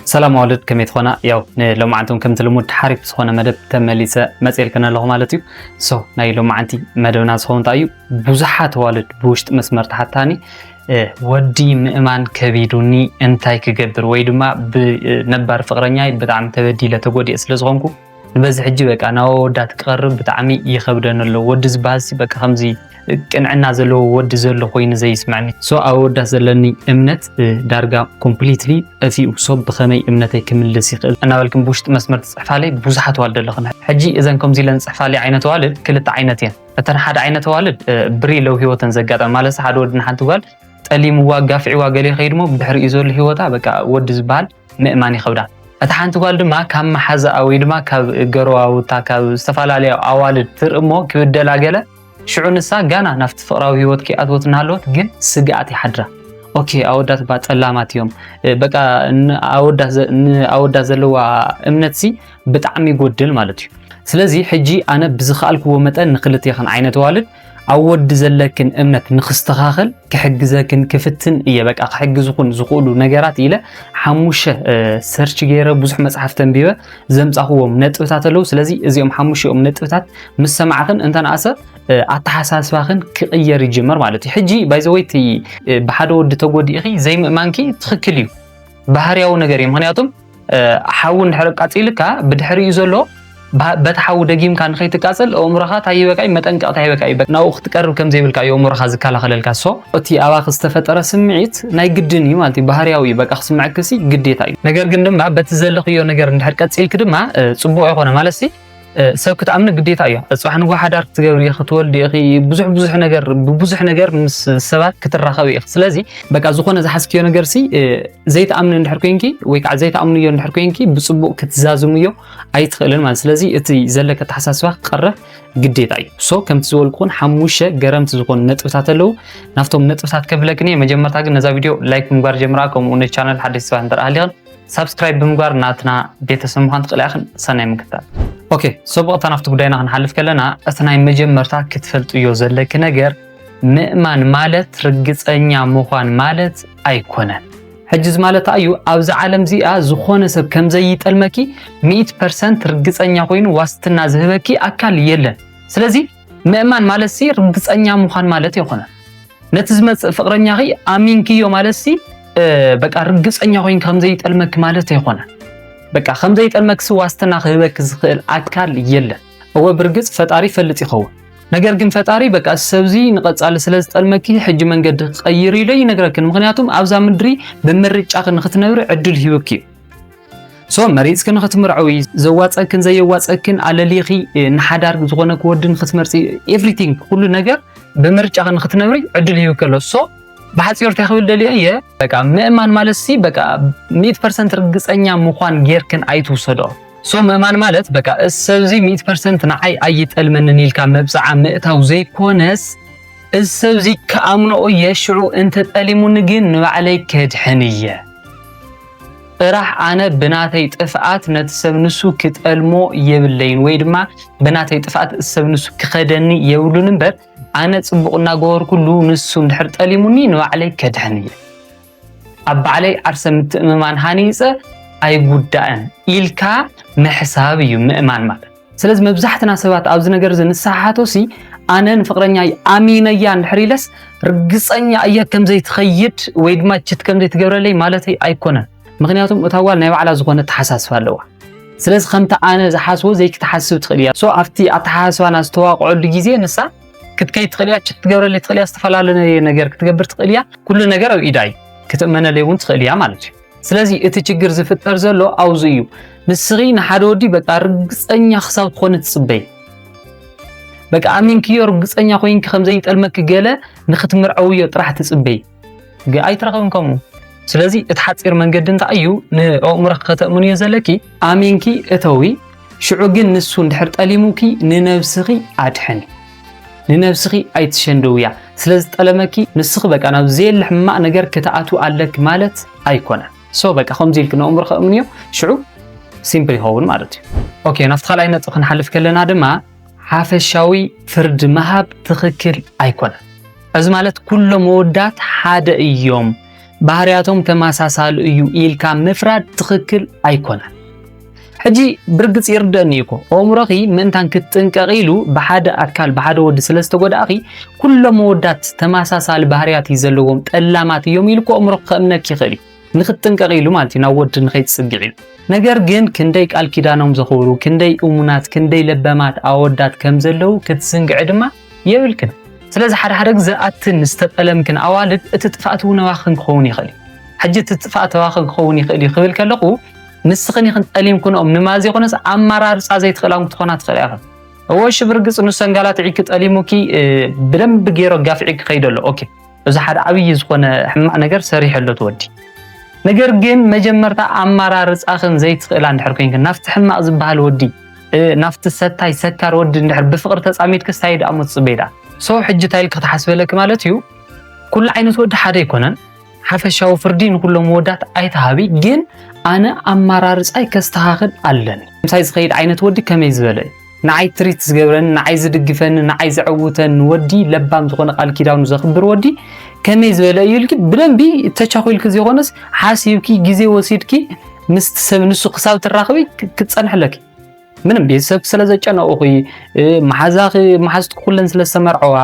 ሰላም ኣዋልድ፣ ከመይ ትኾና? ያው ንሎማዓንቶም ከምቲ ልሙድ ሓሪፍ ዝኾነ መደብ ተመሊሰ መፅኤልክን ኣለኹ ማለት እዩ። ሶ ናይ ሎማዓንቲ መደብና ዝኸውን እንታይ እዩ? ብዙሓት ኣዋልድ ብውሽጢ መስመር ተሓታኒ፣ "ወዲ ምእማን ከቢዱኒ፣ እንታይ ክገብር?" ወይ ድማ ብነባር ፍቕረኛይ ብጣዕሚ ተበዲለ ተጎዲኤ ስለ ዝኾንኩ ንበዚ ሕጂ በቃ ናብ ኣወዳት ክቐርብ ብጣዕሚ ይኸብደኒ ኣሎ። ወዲ ዝበሃል ሲ በቃ ከምዚ ቅንዕና ዘለዎ ወዲ ዘሎ ኮይኑ ዘይስምዐኒ። ሶ ኣብ ኣወዳት ዘለኒ እምነት ዳርጋ ኮምፕሊትሊ ጠፊኡ። ሶ ብኸመይ እምነተይ ክምልስ ይኽእል እናበልክን ብውሽጢ መስመር ትፅሕፋለይ ብዙሓት ኣዋልድ ኣለኽን። ሕጂ እዘን ከምዚ ኢለን ዝፅሕፋለይ ዓይነት ኣዋልድ ክልተ ዓይነት እየን። እተን ሓደ ዓይነት ኣዋልድ ብሪለው ህይወተን ዘጋጠመ ማለት ሓደ ወዲ ንሓንቲ ጓል ጠሊምዋ ጋፊዕዋ ገለ ይኸይድ እሞ ብድሕሪኡ ዘሎ ህይወታ በቃ ወዲ ዝበሃል ምእማን ይኸብዳ። እታ ሓንቲ ጓል ድማ ካብ መሓዛኣ ወይ ድማ ካብ ገረዋውታ ካብ ዝተፈላለዩ ኣዋልድ ትርኢ እሞ ክብደላ ገለ ሽዑ ንሳ ጋና ናብቲ ፍቕራዊ ህይወት ከይኣትወት እናሃለወት ግን ስግኣት ይሓድራ። ኦኬ ኣወዳት ባ ጠላማት እዮም። በቃ ንኣወዳት ዘለዋ እምነት ሲ ብጣዕሚ ይጎድል ማለት እዩ። ስለዚ ሕጂ ኣነ ብዝኸኣልክዎ መጠን ንክልቴኽን ዓይነት ኣዋልድ ኣብ ወዲ ዘለክን እምነት ንክስተኻኸል ክሕግዘክን ክፍትን እየ። በቃ ክሕግዝኹን ዝኽእሉ ነገራት ኢለ ሓሙሽተ ሰርች ገይረ ብዙሕ መፅሓፍ ተንቢበ ዘምፃኽዎም ነጥብታት ኣለዉ። ስለዚ እዚኦም ሓሙሽኦም ነጥብታት ምስ ሰማዕኽን እንተነኣሰ ኣተሓሳስባኽን ክቕየር ይጅመር ማለት እዩ። ሕጂ ባይዘወይቲ ብሓደ ወዲ ተጎዲእኺ ዘይምእማንኪ ትኽክል እዩ፣ ባህርያዊ ነገር እዩ። ምክንያቱም ሓዊ እንድሕር ኣቃፂልካ ብድሕሪኡ ዘሎ በቲ ሓዊ ደጊምካ ንኸይትቃፀል ኣእምሮኻ እንታይ ይበካ እዩ? መጠንቀቕታ ይበካ እዩ። ናብኡ ክትቀርብ ከም ዘይብልካ እዩ ኣእምሮኻ ዝከላኸለልካ። ሶ እቲ ኣባኺ ዝተፈጠረ ስምዒት ናይ ግድን እዩ ማለት እዩ፣ ባህርያዊ እዩ። በቃ ክስምዐክሲ ግዴታ እዩ። ነገር ግን ድማ በቲ ዘለኽዮ ነገር እንድሕር ቀፂልክ ድማ ፅቡቕ ይኾነ ማለት ሲ ሰብ ክትኣምኒ ግዴታ እዩ። ፅባሕ ንግሆ ሓዳር ክትገብሪ ኢኺ፣ ክትወልዲ ኢኺ፣ ብዙሕ ብዙሕ ነገር ብብዙሕ ነገር ምስ ሰባት ክትራኸቢ ኢኺ። ስለዚ በቃ ዝኾነ ዝሓዝክዮ ነገር ሲ ዘይትኣምኒ እንድሕር ኮይንኪ ወይ ከዓ ዘይትኣምንዮ እንድሕር ኮይንኪ ብፅቡቕ ክትዛዝምዮ ኣይትኽእልን ማለት። ስለዚ እቲ ዘለካ ኣተሓሳስባ ክቐረፍ ግዴታ እዩ። ሶ ከምቲ ዝበልኩኹን ሓሙሽተ ገረምቲ ዝኾኑ ነጥብታት ኣለዉ። ናብቶም ነጥብታት ከብለክን እየ። መጀመርታ ግን ነዛ ቪድዮ ላይክ ምግባር ጀምራ፣ ከምኡ ነቲ ቻነል ሓደሽ ሰባት እንተ ደኣ ሃሊኽን ሳብስክራይብ ብምግባር ናትና ቤተሰብ ምዃን ትኽእላ ኢኽን። ሰናይ ምክትታል። ኦኬ፣ ሶ ብቐጥታ ናብቲ ጉዳይና ክንሓልፍ ከለና እቲ ናይ መጀመርታ ክትፈልጥዮ ዘለኪ ነገር ምእማን ማለት ርግፀኛ ምዃን ማለት ኣይኮነን። ሕጂ እዚ ማለት እዩ ኣብዚ ዓለም እዚኣ ዝኾነ ሰብ ከም ዘይጠልመኪ ሚእቲ ፐርሰንት ርግፀኛ ኮይኑ ዋስትና ዝህበኪ ኣካል የለን። ስለዚ ምእማን ማለት ሲ ርግፀኛ ምዃን ማለት ኣይኮነን። ነቲ ዝመጽእ ፍቕረኛኺ ኣሚንክዮ ማለት ሲ በቃ ርግፀኛ ኮይንኪ ከም ዘይጠልመኪ ማለት ኣይኮነን። በቃ ከም ዘይጠልመኪ ሲ ዋስትና ክህበኪ ዝኽእል ኣካል የለን። እወ ብርግፅ ፈጣሪ ይፈልጥ ይኸውን። ነገር ግን ፈጣሪ በቃ ሰብዚ ንቐጻሊ ስለ ዝጠልመኪ ሕጂ መንገዲ ክቐይር ኢሎ ይነግረክን። ምኽንያቱም ኣብዛ ምድሪ ብምርጫኺ ንክትነብሪ ዕድል ሂብኪ እዩ። ሶ መሪፅኪ ንክትምርዐዊ ዘዋፀክን ዘየዋፀክን ኣለሊኺ ንሓዳር ዝኾነ ክወዲ ንክትመርፂ ኤቭሪቲንግ ኩሉ ነገር ብምርጫኺ ንክትነብሪ ዕድል ሂብኪ ኣሎ። ሶ ብሓፂሩ እንታይ ክብል ደልዮ እየ በቃ ምእማን ማለት ሲ በቃ ሚእቲ ፐርሰንት ርግፀኛ ምዃን ጌርክን ኣይትውሰዶ። ሶ ምእማን ማለት በቃ እሰብዚ ሚእቲ ፐርሰንት ንዓይ ኣይጠልመንን ኢልካ መብፅዓ ምእታው ዘይኮነስ እሰብዚ ክኣምኖ እየ ሽዑ እንተጠሊሙኒ ግን ንባዕለይ ከድሕን እየ። ጥራሕ ኣነ ብናተይ ጥፍኣት ነቲ ሰብ ንሱ ክጠልሞ የብለይን ወይ ድማ ብናተይ ጥፍኣት ሰብ ንሱ ክኸደኒ የብሉን እምበር ኣነ ፅቡቕ እናገበርኩሉ ንሱ እንድሕር ጠሊሙኒ ንባዕለይ ከድሕን እየ። ኣብ ባዕለይ ዓርሰ ምትእምማን ሃኒፀ ኣይጉዳእን ኢልካ ምሕሳብ እዩ ምእማን ማለት። ስለዚ መብዛሕትና ሰባት ኣብዚ ነገር እዚ ንሰሓሓቶ ሲ ኣነ ንፍቕረኛይ ኣሚነያ እንድሕር ኢለስ ርግፀኛ እየ ከም ዘይትኸይድ ወይ ድማ ችት ከም ዘይትገብረለይ ማለተይ ኣይኮነን። ምክንያቱም እታ ጓል ናይ ባዕላ ዝኾነ ኣተሓሳስባ ኣለዋ። ስለዚ ከምቲ ኣነ ዝሓስቦ ዘይክትሓስብ ትኽእል እያ። ሶ ኣብቲ ኣተሓሳስባና ዝተዋቕዐሉ ግዜ ንሳ ክትከይድ ትኽእል እያ፣ ችት ክትገብረለይ ትኽእል እያ፣ ዝተፈላለየ ነገር ክትገብር ትኽእል እያ። ኩሉ ነገር ኣብ ኢዳ እዩ። ክትእመነለይ እውን ትኽእል እያ ማለት እዩ። ስለዚ እቲ ችግር ዝፍጠር ዘሎ ኣብዚ እዩ። ንስኺ ንሓደ ወዲ በቃ ርግፀኛ ክሳብ ትኾኒ ትፅበይ። በቃ ኣሚንክዮ ርግፀኛ ኮይንኪ ከም ዘይጠልመኪ ገለ ንክትምርዐውዮ ጥራሕ ትፅበይ። ግ-፣ ኣይትረኽብን ከምኡ። ስለዚ እቲ ሓፂር መንገዲ እንታይ እዩ? ንኣእምሮኺ ከተእምንዮ ዘለኪ ኣሚንኪ እተዊ። ሽዑ ግን ንሱ እንድሕር ጠሊሙኪ ንነብስኺ ኣድሕኒ። ንነብስኺ ኣይትሸንድውያ። ስለ ዝጠለመኪ ንስኺ በቃ ናብ ዘየለ ሕማቕ ነገር ክትኣትዊ ኣለኪ ማለት ኣይኮነን። ሶ በቃ ከምዚ ኢልኪ ንኣእምሮኺ ኣእምንዮ፣ ሽዑ ሲምፕል ይኸውን ማለት እዩ። ኦኬ፣ ናብቲ ካልኣይ ነጥቢ ክንሓልፍ ከለና ድማ ሓፈሻዊ ፍርዲ ምሃብ ትኽክል ኣይኮነን። እዚ ማለት ኩሎም ኣወዳት ሓደ እዮም፣ ባህርያቶም ተመሳሳሊ እዩ ኢልካ ምፍራድ ትኽክል ኣይኮነን። ሕጂ ብርግጽ ይርደኒ እኮ ኣእምሮኺ ምእንታን ክትጥንቀቕ ኢሉ ብሓደ ኣካል ብሓደ ወዲ ስለ ዝተጎዳእኺ ኩሎም ኣወዳት ተመሳሳሊ ባህርያት እዩ ዘለዎም ጠላማት እዮም ኢሉ እኮ ኣእምሮኺ ከእምነኪ ይኽእል እዩ። ንክትጥንቀቕ ኢሉ ማለት እዩ ናብ ወዲ ንኸይትጽግዕ ኢሉ። ነገር ግን ክንደይ ቃል ኪዳኖም ዘኽብሩ ክንደይ እሙናት ክንደይ ለባማት ኣወዳት ከም ዘለዉ ክትዝንግዒ ድማ የብልክን። ስለዚ ሓደ ሓደ ግዜ ኣትን ዝተጠለምክን ኣዋልድ እቲ ጥፍኣት እውን ኣባኽን ክኸውን ይኽእል እዩ። ሕጂ እቲ ጥፍኣት ኣባኽን ክኸውን ይኽእል እዩ ክብል ከለኹ ንስኽን ኢኽን ጠሊምክንኦም ንማል ዘይኮነስ ኣማራርፃ ዘይትኽእላ እውን ክትኾና ትኽእላ ኢኽን። እወ እሺ ብርግፅ ንሱ ኣንጋላትዒኪ ጠሊሙኪ ብደንቢ ገይሩ ኣጋፊዑ ክኸይድ ኣሎ ኦኬ እዚ ሓደ ዓብዪ ዝኾነ ሕማቕ ነገር ሰሪሑ ኣሎ እቲ ወዲ። ነገር ግን መጀመርታ ኣማራርፃኽን ዘይትኽእላ እንድሕር ኮይንክን ናብቲ ሕማቕ ዝበሃል ወዲ ናብቲ ሰታይ ሰካር ወዲ እንድሕር ብፍቕሪ ተፃሚድክስ ታይ ደኣ ሞ ትፅበይ ደኣ። So ሕጂ ታይ ኢልኪ ክትሓስበለኪ ማለት እዩ ኩሉ ዓይነት ወዲ ሓደ ኣይኮነን። ሓፈሻዊ ፍርዲ ንኩሎም ወዳት ኣይትሃቢ ግን ኣነ ኣማራርፃይ ከስተኻኽል ኣለኒ። ምሳይ ዝኸይድ ዓይነት ወዲ ከመይ ዝበለ እዩ? ንዓይ ትሪት ዝገብረኒ፣ ንዓይ ዝድግፈኒ፣ ንዓይ ዘዕውተኒ ወዲ ለባም ዝኾነ ቃል ኪዳኑ ዘኽብር ወዲ ከመይ ዝበለ እዩ ኢልኪ ብደንቢ ተቻኺልኪ ዘይኮነስ ሓሲብኪ ግዜ ወሲድኪ ምስቲ ሰብ ንሱ ክሳብ ትራኽቢ ክትፀንሕለኪ ምንም ቤተሰብኪ ስለ ዘጨነቑኺ መሓዛኺ መሓዝትኪ ኩለን ስለ ዝተመርዐዋ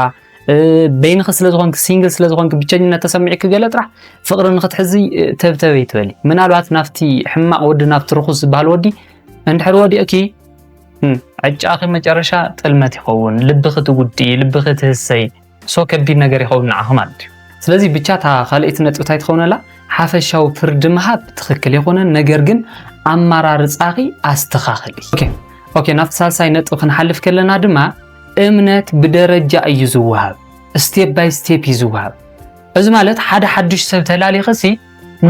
በይንኺ ስለ ዝኾንኪ ሲንግል ስለ ዝኾንኪ ብቸኝነት ተሰሚዕኪ ገለ ጥራሕ ፍቕሪ ንኽትሕዚ ተብተበይ ትበሊ ምናልባት ናብቲ ሕማቕ ወዲ ናብቲ ርኹስ ዝበሃል ወዲ እንድሕር ወዲእኪ ዕጫኺ መጨረሻ ጥልመት ይኸውን፣ ልብኺ ትጉድኢ፣ ልብኺ ትህሰይ፣ so ከቢድ ነገር ይኸውን ንዓኺ ማለት እዩ። ስለዚ ብቻ እታ ካልኣይቲ ነጥቢ እንታይ ትኸውን ኣላ? ሓፈሻዊ ፍርዲ ምሃብ ትኽክል ኣይኮነን፣ ነገር ግን ኣማራርፃኺ ኣስተኻኽሊ። ኦኬ ኦኬ፣ ናብቲ ሳልሳይ ነጥቢ ክንሓልፍ ከለና ድማ እምነት ብደረጃ እዩ ዝወሃብ፣ step by step እዩ ዝወሃብ። እዚ ማለት ሓደ ሓዱሽ ሰብ ተላሊኽሲ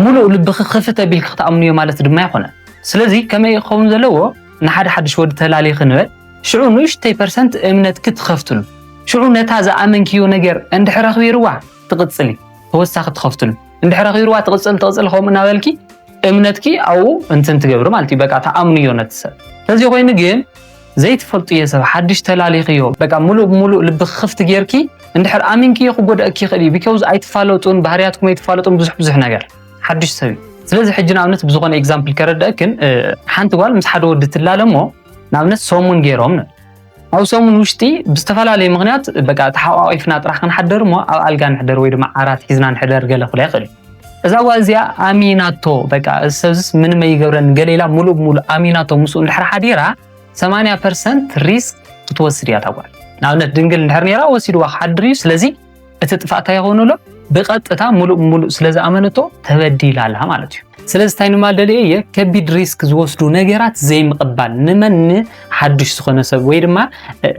ሙሉእ ልብኺ ክፍት ኣቢልኪ ክትኣምንዮ ማለት ድማ ኣይኮነን። ስለዚ ከመይ ክኸውን ዘለዎ ንሓደ ሓድሽ ወዲ ተላሊኺ ንበል ሽዑ ንእሽተይ ፐርሰንት እምነትኪ ትኸፍትሉ ሽዑ ነታ ዝኣመንክዮ ነገር እንድሕር ኣኽቢርዋ ትቕጽሊ ተወሳኺ ትኸፍትሉ እንድሕር ኣኽቢርዋ ትቕጽል ትቕጽል ከምኡ እናበልኪ እምነትኪ ኣብኡ እንትን ትገብሪ ማለት እዩ በቃ ትኣምንዮ ነቲ ሰብ ስለዚ ኮይኑ ግን ዘይትፈልጥዮ ሰብ ሓድሽ ተላሊኽዮ በቃ ሙሉእ ብሙሉእ ልብኺ ክፍቲ ጌርኪ እንድሕር ኣሚንክዮ ክጎድኣኪ ይኽእል እዩ because ኣይትፋለጡን ባህርያትኩም ኣይትፋለጡን ብዙሕ ብዙሕ ነገር ሓድሽ ሰብ እዩ ስለዚ ሕጂ ንኣብነት ብዝኾነ example ከረድኣክን ሓንቲ ጓል ምስ ሓደ ወዲ ትላለ እሞ ንኣብነት ሰሙን ገይሮም ኣብ ሰሙን ውሽጢ ብዝተፈላለየ ምኽንያት በቃ ተሓቋቒፍና ጥራሕ ክንሓደር እሞ ኣብ ኣልጋ ንሕደር ወይ ድማ ዓራት ሒዝና ንሕደር ገለ ክብላ ይኽእል እዩ እዛ ጓል እዚኣ ኣሚናቶ በቃ እዚ ሰብዝስ ምንም ኣይገብረን ገለ ኢላ ሙሉእ ብሙሉእ ኣሚናቶ ምስኡ እንድሕር ሓዲራ ሰማንያ ፐርሰንት risk ክትወስድ እያ እታ ጓል ንኣብነት ድንግል እንድሕር ነይራ ወሲድዋ ክሓድር እዩ ስለዚ እቲ ጥፋእ እንታይ ይኸውን ኣሎ ብቐጥታ ሙሉእ ብሙሉእ ስለ ዝኣመነቶ ተበዲላ ኣላ ማለት እዩ ስለዚ እንታይ ንማል ደልየ እየ ከቢድ risk ዝወስዱ ነገራት ዘይምቕባል ንመን ንሓዱሽ ዝኾነ ሰብ ወይ ድማ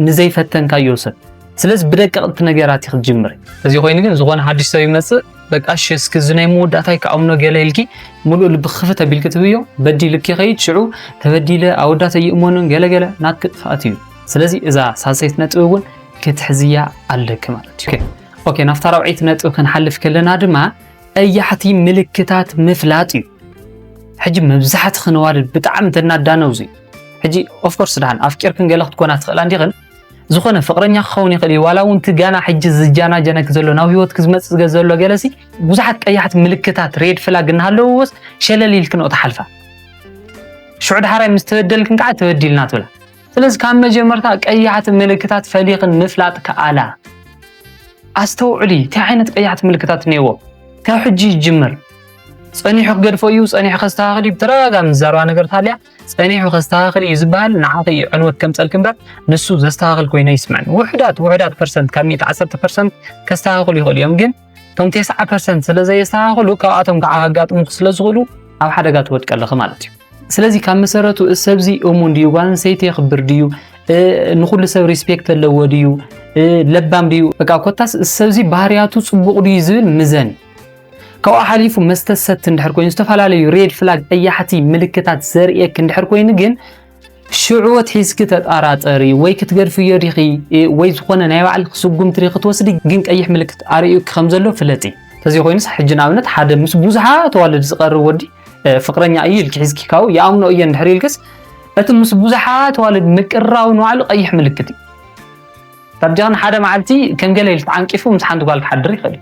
ንዘይፈተንካዮ ሰብ ስለዚ ብደቀቕቲ ነገራት እዩ ክትጅምር እዚ ኮይኑ ግን ዝኾነ ሓድሽ ሰብ ይመፅእ በቃ እሺ እስኪ እዚ ናይ መወዳእታይ ክኣምኖ ገለ ኢልኪ ሙሉእ ልቢ ክፍት ኣቢልኪ ትብዮ በዲልኪ ከይድ ሽዑ ተበዲለ ኣወዳት ኣይእመኑን ገለገለ ናትኪ ጥፍኣት እዩ ስለዚ እዛ ሳልሰይቲ ነጥቢ እውን ክትሕዝያ ኣለኪ ማለት እዩ ኦኬ ናብታ ራብዐይቲ ነጥቢ ክንሓልፍ ከለና ድማ ቀያሕቲ ምልክታት ምፍላጥ እዩ ሕጂ መብዛሕትኺ ነዋልድ ብጣዕሚ ተናዳነው እዚ ሕጂ ኦፍኮርስ ደሓን ኣፍቂርክን ገለ ክትኮና ትኽእላ እንዲኽን ዝኾነ ፍቕረኛ ክኸውን ይኽእል እዩ ዋላ እውን እቲ ጋና ሕጂ ዝጃናጀነክ ዘሎ ናብ ህይወትክ ዝመፅእ ዘሎ ገለሲ ብዙሓት ቀያሕቲ ምልክታት ሬድ ፍላግ እናሃለውዎስ ሸለል ኢልክንኦ ትሓልፋ ሽዑ ድሓራይ ምስ ተበደልክን ከዓ ተበዲልና ትብላ ስለዚ ካብ መጀመርታ ቀያሕቲ ምልክታት ፈሊኽን ምፍላጥ ከኣላ ኣስተውዕሊ እንታይ ዓይነት ቀያሕቲ ምልክታት እኒአዎ ካብ ሕጂ ይጅምር ጸኒሑ ክገድፎ እዩ ጸኒሑ ከስተኻኽል እዩ ብተደጋጋሚ ዝዛረባ ነገር ታልያ ጸኒሑ ከስተኻኽል እዩ ዝበሃል ንዓኺ እዩ ዕንወት ከምጸልኪ እምበር ንሱ ዘስተኻኽል ኮይነ ይስምዐን ውሑዳት ውሑዳት ፐርሰንት ካብ ሚእቲ ዓሰርተ ፐርሰንት ከስተኻኽሉ ይኽእሉ እዮም ግን እቶም ተስዓ ፐርሰንት ስለ ዘየስተኻኽሉ ካብኣቶም ከዓ ከጋጥሙኺ ስለ ዝኽእሉ ኣብ ሓደጋ ትወድቂ ኣለኺ ማለት እዩ ስለዚ ካብ መሰረቱ እሰብዚ እሙን ድዩ ጓል ኣንስተይቲ የኽብር ድዩ ንኩሉ ሰብ ሪስፔክት ኣለዎ ድዩ ለባም ድዩ በቃ ኮታስ እሰብዚ ባህርያቱ ፅቡቕ ድዩ ዝብል ምዘን ካብኡ ሓሊፉ መስተ ሰቲ እንድሕር ኮይኑ ዝተፈላለዩ ሬድ ፍላግ ቀያሕቲ ምልክታት ዘርእየክ እንድሕር ኮይኑ ግን ሽዑ ኣትሒዝኪ ተጣራጠሪ ወይ ክትገድፍዮ ዲኺ ወይ ዝኾነ ናይ ባዕልኪ ስጉምቲ ዲኺ ክትወስዲ ግን ቀይሕ ምልክት ኣርእዩኪ ከም ዘሎ ፍለጢ። ተዘይኮይኑስ ሕጂ ንኣብነት ሓደ ምስ ብዙሓት ኣዋልድ ዝቐርብ ወዲ ፍቕረኛ እዩ ኢልኪ ሒዝኪ ካብኡ ይኣምኖ እየ እንድሕር ኢልክስ እቲ ምስ ብዙሓት ኣዋልድ ምቅርራቡ ንባዕሉ ቀይሕ ምልክት እዩ። ታዲያ ንሓደ መዓልቲ ከም ገለ ኢሉ ተዓንቂፉ ምስ ሓንቲ ጓል ክሓድር ይኽእል እዩ።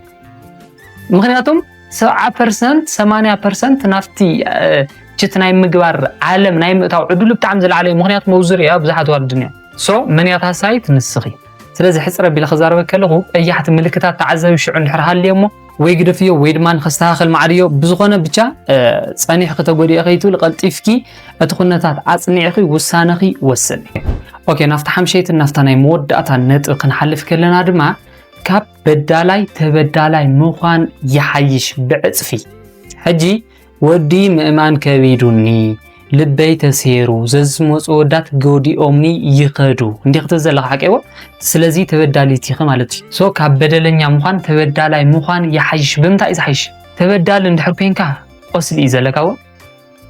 ምኽንያቱም ሰብዓ ፐርሰንት ሰማንያ ፐርሰንት ናብቲ ችት ናይ ምግባር ዓለም ናይ ምእታው ዕድሉ ብጣዕሚ ዝለዓለ እዩ። ምክንያቱ መውዝር እያ ብዙሓት ዋርድን እዮም። ሶ መን እያ ታሳይት ንስኺ። ስለዚ ሕፅር ኣቢለ ክዛረበ ከለኹ ቀያሕቲ ምልክታት ተዓዛቢ ሽዑ እንድሕር ሃልዮ እሞ ወይ ግደፍዮ ወይ ድማ ንኸስተኻኸል ማዕድዮ። ብዝኾነ ብቻ ጸኒሕኺ ተጎዲኦ ከይትብል ቀልጢፍኪ እቲ ኩነታት ኣጽኒዕኺ ውሳነኺ ወስኒ። ኦኬ፣ ናብታ ሓምሸይትን ናብታ ናይ መወዳእታ ነጥቢ ክንሓልፍ ከለና ድማ ካብ በዳላይ ተበዳላይ ምዃን ይሓይሽ ብዕጽፊ። ሕጂ ወዲ ምእማን ከቢዱኒ፣ ልበይ ተሴሩ፣ ዘዝመፁ ወዳት ጎዲኦምኒ ይኸዱ እንዲኽ ትብል ዘለኻ ሓቀይዎ። ስለዚ ተበዳሊት ኢኺ ማለት እዩ። ሶ ካብ በደለኛ ምዃን ተበዳላይ ምዃን ይሓይሽ። ብምንታይ እዩ ዝሓይሽ? ተበዳሊ እንድሕር ኮይንካ ቆስሊ እዩ ዘለካ፣ እዎ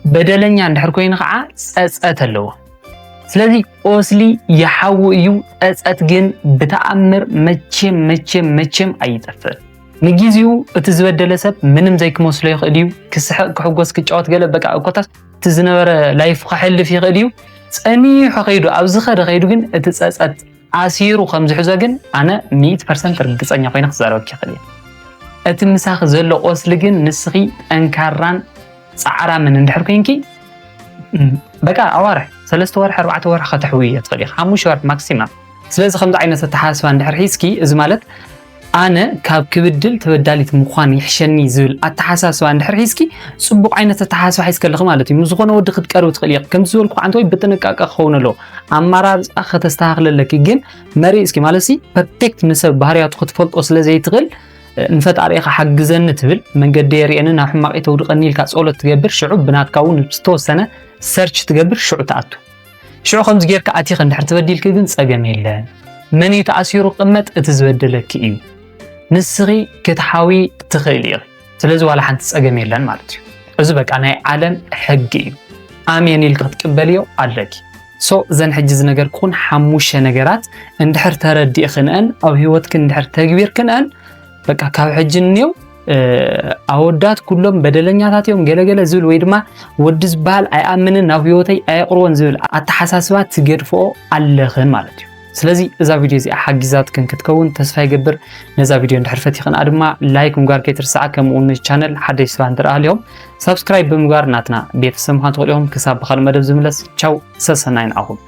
በደለኛ እንድሕር ኮይኑ ከዓ ፀፀት ኣለዎ። ስለዚ ቆስሊ ይሓዊ እዩ፣ ፀፀት ግን ብተኣምር መቸም መቸም መቸም ኣይጠፍእን። ንጊዜኡ እቲ ዝበደለ ሰብ ምንም ዘይክመስሎ ይኽእል እዩ፣ ክስሕቕ፣ ክሕጎስ፣ ክጫወት ገለ በቃ እኮታት እቲ ዝነበረ ላይፍ ከሕልፍ ይኽእል እዩ። ፀኒሑ ከይዱ ኣብ ዝኸደ ከይዱ ግን እቲ ፀፀት ኣሲሩ ከም ዝሕዞ ግን ኣነ ሚእቲ ፐርሰንት ርግፀኛ ኮይነ ክዛረበኪ ይኽእል እየ። እቲ ምሳኺ ዘሎ ቆስሊ ግን ንስኺ ጠንካራን ፃዕራምን እንድሕር ኮይንኪ በቃ ኣዋርሕ ሰለስተ ወርሒ ኣርባዕተ ወርሒ ከተሕውዮ ትኽእል ኢኺ፣ ሓሙሽተ ወርሒ ማክሲማም። ስለዚ ከምዚ ዓይነት ኣተሓሳስባ እንድሕር ሒዝኪ፣ እዚ ማለት ኣነ ካብ ክብድል ተበዳሊት ምዃን ይሕሸኒ ዝብል ኣተሓሳስባ እንድሕር ሒዝኪ፣ ፅቡቕ ዓይነት ኣተሓሳስባ ሒዝኪ ኣለኺ ማለት እዩ። ምስ ዝኾነ ወዲ ክትቀርቢ ትኽእሊ ኢኺ። ከምዚ ዝበልኩ ከዓ እንተወይ ብጥንቃቄ ክኸውን ኣለዎ። ኣማራርፃ ከተስተኻኽሊ ኣለኪ። ግን መሪፅ እስኪ ማለት ሲ ፐርፌክት ንሰብ ባህርያቱ ክትፈልጦ ስለ ዘይትኽእል ንፈጣሪ ኢኻ ሓግዘኒ ትብል፣ መንገዲ የርእየኒ ናብ ሕማቕ ተውድቐኒ ኢልካ ጸሎት ትገብር። ሽዑ ብናትካ እውን ዝተወሰነ ሰርች ትገብር፣ ሽዑ ትኣቱ። ሽዑ ከምዚ ጌርካ ኣቲኺ እንድሕር ተበዲልኪ ግን ጸገም የለን። መን እዩ ተኣሲሩ ክቕመጥ? እቲ ዝበደለኪ እዩ። ንስኺ ክትሓዊ ትኽእል ኢኺ። ስለዚ ዋላ ሓንቲ ጸገም የለን ማለት እዩ። እዚ በቃ ናይ ዓለም ሕጊ እዩ። ኣሜን ኢልኪ ክትቅበልዮ ኣለኪ። ሶ እዘን ሕጂ ዝነገርኩን ሓሙሽተ ነገራት እንድሕር ተረዲእክንአን ኣብ ህይወትክን እንድሕር ተግቢርክንአን በቃ ካብ ሕጂ እንየው ኣወዳት ኩሎም በደለኛታት እዮም ገለገለ ዝብል ወይ ድማ ወዲ ዝበሃል ኣይኣምንን ናብ ህይወተይ ኣየቕርቦን ዝብል ኣተሓሳስባ ትገድፍኦ ኣለኽን ማለት እዩ። ስለዚ እዛ ቪድዮ እዚኣ ሓጊዛትክን ክትከውን ተስፋ ይገብር። ነዛ ቪድዮ እንድሕር ፈቲኽንኣ ድማ ላይክ ምግባር ከይትርስዓ፣ ከምኡ እውን ቻነል ሓደሽ ሰባት እንተደኣ ሃልዮም ሳብስክራይብ ብምግባር ናትና ቤተሰብ ምዃን ትኽእሉ ኢኹም። ክሳብ ብኻልእ መደብ ዝምለስ ቻው፣ ሰሰናይ ንዓኹም።